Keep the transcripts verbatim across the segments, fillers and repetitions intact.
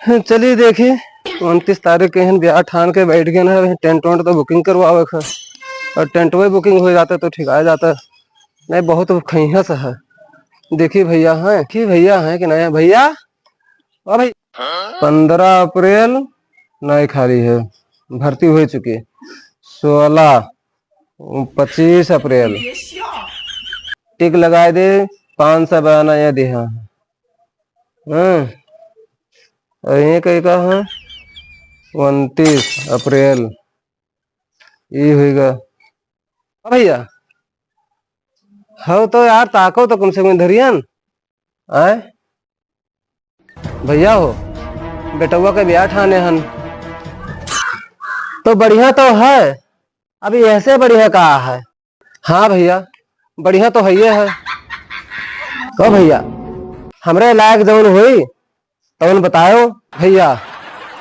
चलिए देखी, उनतीस तारीख के हन ब्याह ठान के बैठ गए ना, टेंट वेंट तो booking करवावे क है। और टेंट में booking हो जाता तो ठीक आ जाता। नहीं, बहुत खैहस है। देखी भैया हैं, देखी भैया हैं कि नहीं भैया? ओ भाई, पन्द्रह अप्रैल नहीं खाली है, भर्ती हो चुकी। सोलह, पच्चीस अप्रैल, टिक लगाए दे, पाँच सौ बयाना ये दिहा। हाँ, और ये कहीं का है, उनतीस अप्रैल, ये होइगा। ओ भैया, हो तो यार, ताको तो कम से कम धरियन। आए भैया हो, बेटवा के ब्याह ठाने हन, तो बढ़िया तो है, अब ऐसे बढ़िया का है? हाँ भैया, बढ़िया तो हइये है। ओ भैया, हमरे लायक जौन होई तौन बताओ भैया,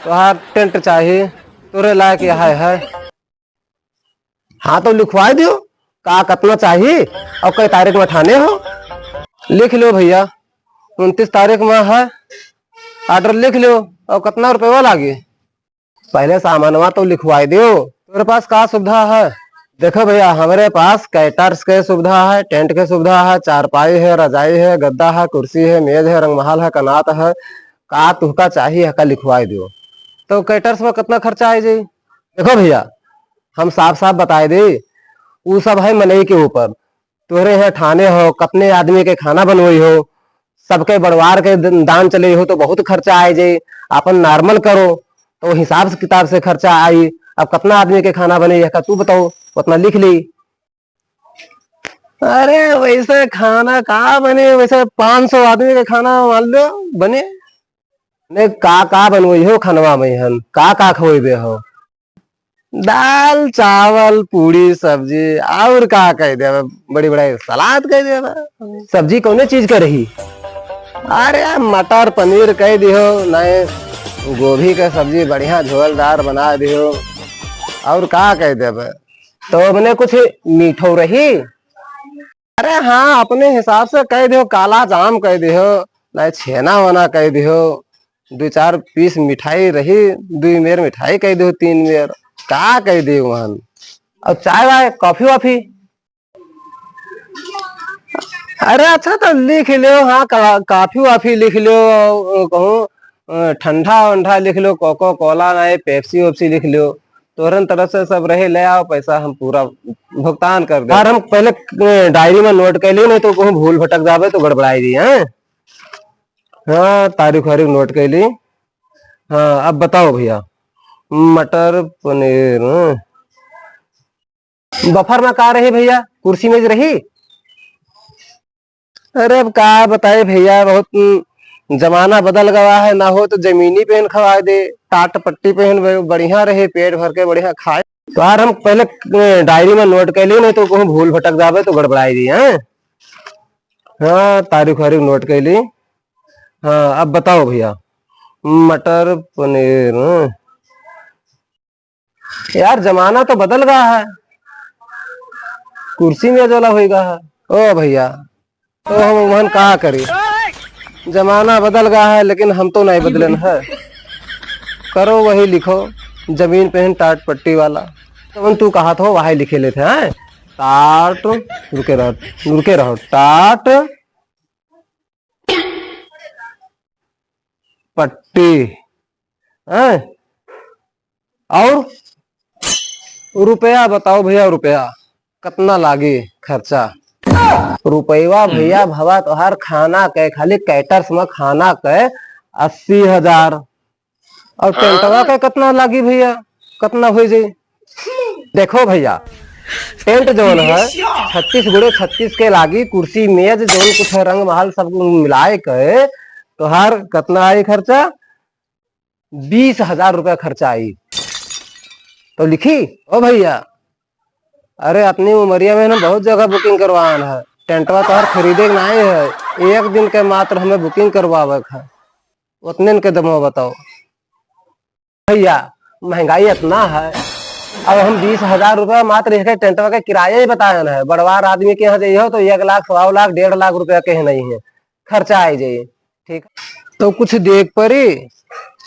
तोहार टेंट चाही, तोरे लायक यहाँ है। हाँ तो लिखवाई दियो, का कतना चाही और कई तारीख में ठाने हो, लिख लो भैया, उनतीस तारीख में है, order लिख लो। और कतना रुपया लागी? पहले सामानवा तो लिखवाई दियो। तोरे पास का सुविधा है? देखो भैया, हमरे पास caterers के सुविधा है, टेंट के सुविधा है, चारपाई है, रजाई है, गद्दा है, कुर्सी है, मेज है, रंगमहल है, कनात है, का तुहका चाही है, का लिखवाई दियो। तो caterers में कितना खर्चा आई जाई? देखो भैया, हम साफ साफ बताए दे, उ सब है मनई के ऊपर। तोहरे यहाँ ठाने हो, कतने आदमी के खाना बनवई हो, सबके बड़वार के द-, दान चले हो तो बहुत खर्चा आए जाई। अपन normal करो तो हिसाब से किताब से खर्चा आई। अब कतना आदमी के खाना बने, यह का तू बताओ, उतना लिख ली। अरे वैसे खाना का बने, वैसे पाँच सौ आदमी के खाना मान लो बने। ने का का बनवई हो खनवा में हन, का का खवइबे हो? दाल, चावल, पूड़ी, सब्जी, और का कह देबे? बड़ी बड़ाई सलाद कह देबे। सब्जी कौने चीज के रही? अरे, मटर पनीर कह दिहो, नहीं गोभी के सब्जी बढ़िया झोलदार बना दिहो। और का कह देबे? तो अपने कुछ मीठो रही? अरे हाँ, अपने हिसाब से कह दिहो, काला जाम कह दिहो, नहीं छेना वना कह दिहो, दो चार piece मिठाई रही, दुई मेर मिठाई कह दिहो, तीन मेर, का कह दिहो वहन। और चाय वाय, coffee वाफी? अरे अच्छा तो लिख लो, हाँ, का-, coffee वाफी लिख लो, और कहूँ, अ, ठंडा वंडा लिख लो, Coca Cola नहीं, Pepsi वेप्सी लिख लो, तोहरन तरफ से सब रहे, ले आओ पैसा, हम पूरा भुगतान कर दे। यार हम पहले, अ, diary में note कर ली, नहीं तो कहूँ भूल भटक जाबे तो गड़बड़ाई दी, हैं? हाँ, तारीख वारीख note कर ली। हाँ, अब बताओ भैया, मटर पनीर, हाँ। Buffer में का रही भैया, कुर्सी मेज रही? अरे अब का बताए भैया, बहुत, उम, जमाना बदल गवा है, ना हो तो जमीनी पे हन खवाए दे, टाट पट्टी पे हन ब-, बढ़िया रहे, पेट भर के बढ़िया खाए। तो यार हम पहले, अ, diary में note कर ली, नहीं तो कहूँ भूल भटक जाबे तो गड़बड़ाई दी, हैं? हाँ, तारीख वारीख note कर ली। हाँ, अब बताओ भैया, मटर पनीर, हाँ। यार जमाना तो बदल गया है, कुर्सी मेज वाला हो गया है। ओ भैया, तो हम वहन का करी, जमाना बदल गया है लेकिन हम तो नहीं बदलन है। करो वही लिखो, जमीन पे हन टाट पट्टी वाला। तो तू कहा थो वही लिखे लेते हैं, टाट, रुके रहो, रुके रहो, टाट पट्टी, हैं? और रुपया बताओ भैया, रुपया कितना लागी खर्चा? रुपयवा भैया भवा तोहार खाना के, खाली caterers में खाना के अस्सी हजार। और टेंटवा के कितना लागी भैया, कितना हो जाई? देखो भैया, टेंट जौन है छत्तीस गुणे छत्तीस के लागी, कुर्सी मेज जौन कुछ है रंग महल सब मिलाए के तोहार कितना आई खर्चा? बीस हजार रुपया खर्चा आई। तो लिखी, ओ भैया, अरे अपनी उमरिया में ना बहुत जगह booking करवान है, टेंटवा तोहार खरीदे के नाई है, एक दिन के मात्र हमें booking करवावे के है, उतने के दमवा बताओ। भैया, महंगाई इतना है, अब हम बीस हजार रुपया मात्र एक टेंटवा के किराया ही बतायन है। बड़वार आदमी के यहाँ जइहो तो एक लाख, सवा लाख, डेढ़ लाख रुपया के नहीं है, खर्चा आई जाई। ठीक, तो कुछ देख परी,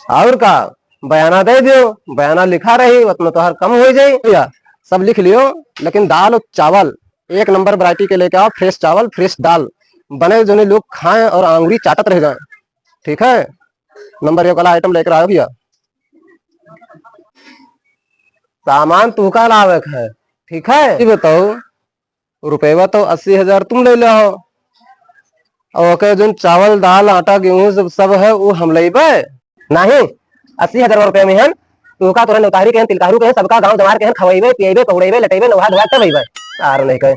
और का, बयाना दे दियो, बयाना लिखा रही, उतना तोहर कम हो जाई। भैया, सब लिख लियो, लेकिन दाल और चावल एक नंबर वैरायटी के लेके आओ, फ्रेश चावल, फ्रेश दाल, बने जोने लोग खाएं और आंगुरी चाटत रह जाएं। ठीक है, नंबर एक वाला आइटम लेकर आओ भैया। सामान तू का लावे के है, ठीक है? ये बताओ, रुपयवा तो अस्सी हजार तुम ले ले हो, और ओके जोन चावल, दाल, आटा, गेहूं सब, सब है, वो हम लेबे? नहीं, अस्सी हजार रुपये में हन, तू का तोरा नौतारी के हन, तिलकारू के हन, सबका गांव जवार के हन, खवैबे, पियैबे, पौड़ैबे, लटैबे, नौहा धोआ तब अइबे। आर नहीं कहे,